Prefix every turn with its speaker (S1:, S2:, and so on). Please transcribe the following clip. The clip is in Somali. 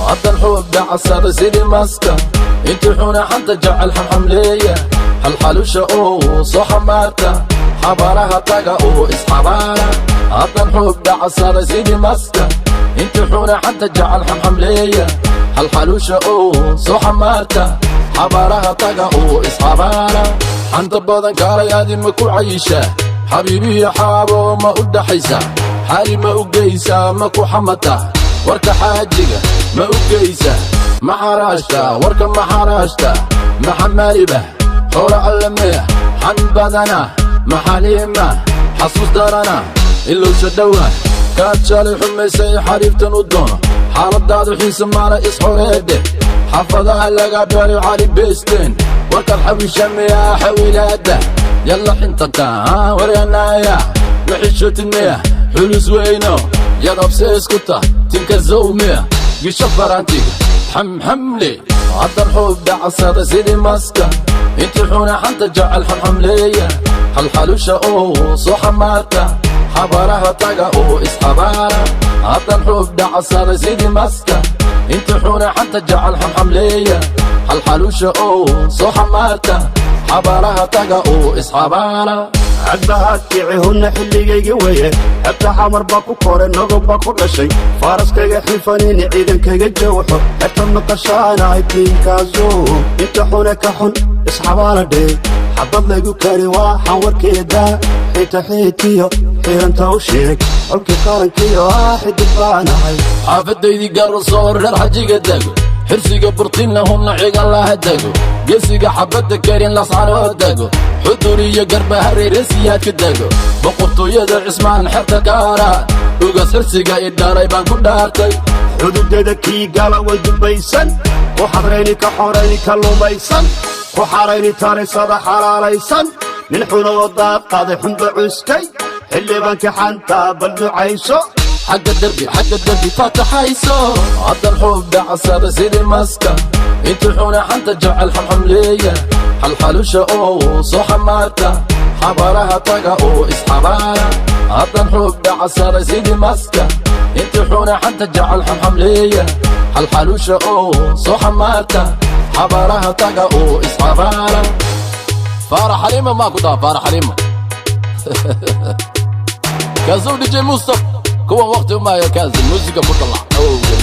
S1: Haddan xuub dhacsaday sidii maska, intii xuna xanta jecel xamxamleeya, xalxalusha oo soo xamaarta, xabaaraha taga oo isxabaara. Haddan xuub dhacsaday sidii maska, intii xuna xanta jecel xamxamleeya, xalxalusha oo soo xamaarta, xabaaraha taga oo isxabaara. Xanta badan kaalay, adi ma ku cayishaa? Xabiibiyo xaabo ma u dhaxaysa? Xaali ma u geysaa? Ma ku xamataa? Warka xaajiga ma u geysa? Ma xaraashta? Warka ma xaraashta? Ma xamaaliba? Xoolo allamea? Xan badana, maxaliima? Xasuus darana, ilowsha dhowa, kaad shalay xumaysay xariiftan u doono. Xaaladaadu xiise maala, isxoreedhe. Xaafadaha laga baray cali beesteen. Warkaad xawisha miyaa? Xawilaada yalla xintanta waryanaya, ma xishootid miya? Xulus weyno yadabse isku ta tinka zowmiya, gisho farantiga xamxamle. Haddan xuub dhacsada sidii maska, intii xuna xanta jecel xamxamleeya, xalxalusha oo soo xamaarta, xabaaraha taga oo isxabaara. Haddan xuub dhacsada sidii maska, intii xuna xanta jecel xamxamleeya, xalxalusha oo soo xamaarta, xabaaraha taga oo isxabaara.
S2: Cagbahaad kicihunna, xilligayga weye. Xebta Xamar baa ku kore, nogob baa ku dhashay. Faraskayga xifanini, ciidankayga jawxo. Xerta maqashaanahay tiinkaaso. Inta xune ka xun isxabaala dhee. Xabad laygu kari waa xanwarkeeda. Xiita xiitiyo xiiranta u sheeg, xolkii qarankiyo ah xidig baanahay.
S1: Xaafadaydii Garasoo, reer xajiga dego, Xirsiga Burtinna hunna cigan laha dego, Gesiga xabadda karin Lascanoo dego, Xudur iyo Garbahareeresiyaadka dego, Boqortooyada Cismaan xerta kaaraad, Ugas Xirsiga i dhalay baan ku dhaartay.
S2: Xuduudada kii gala way dubaysan, ku xadrayni, ka xorayni, ka lumaysan, ku xarayni tarisada xalaalaysan. Nin xunoo daad qaaday xunba cuskay, xildhibaanka xantaa bal ducayso.
S1: Xagga derbi, xagga derbi faataxayso. Haddan xuub dhacsada sidii maska, intii xuna xanta jecel xamxamleeya, xalxalusha oo soo xamaarta, xabaaraha taga oo isxabaara. Haddan xuub dhacsada sidii maska, intii xuna xanta jecel xamxamleeya, xalxalusha oo soo xamaarta, xabaaraha taga oo isxabaara. Faarax Xaliima maa ku dhaha? Faarax Xaliima kaasuu DJ Mustaf kuwan waqti umaayo. Kaasi muusiga ku dalac awowga.